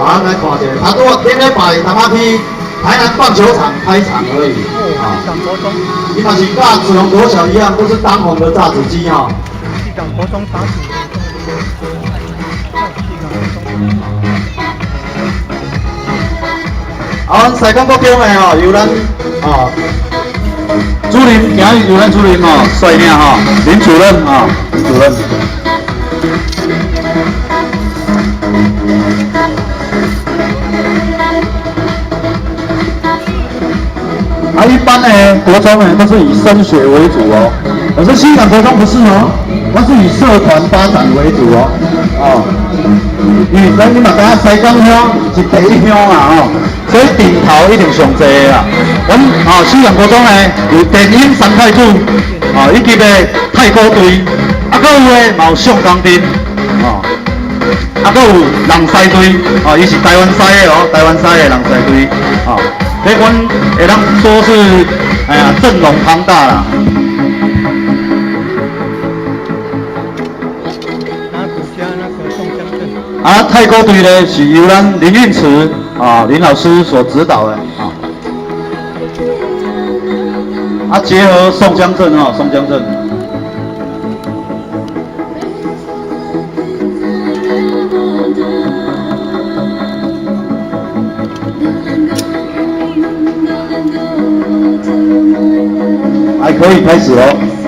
啊，咱來看一下，他拄頂禮拜淡仔去台南棒球場開場而已。啊，西港國中，伊嘛是佮子龍國小一樣，都是當紅的炸子雞哈。西港國中打主。西港國中。啊，阮西港國中的吼，由咱哦主任，今日由咱主任吼率領吼，林主任啊，林主任。啊，一般呢，國中呢都是以升學為主哦，可是西港國中不是哦，它是以社團發展為主哦，哦，因為咱你嘛知影西港鄉是第一鄉啊吼，所以頂頭一定上濟的啦。阮哦西港國中呢有電音三太子，哦以及的太鼓隊，啊，閣有的嘛有上江鎮，哦，啊，閣有人西隊，哦，伊是台灣西的哦，台灣西的人西隊，哦。所以阮會當說是，哎呀，陣容龐大啦。啊，太鼓隊呢是由咱林運慈啊林老師所指導的啊。啊，結合宋江鎮哦，宋江鎮。還可以開始嘍。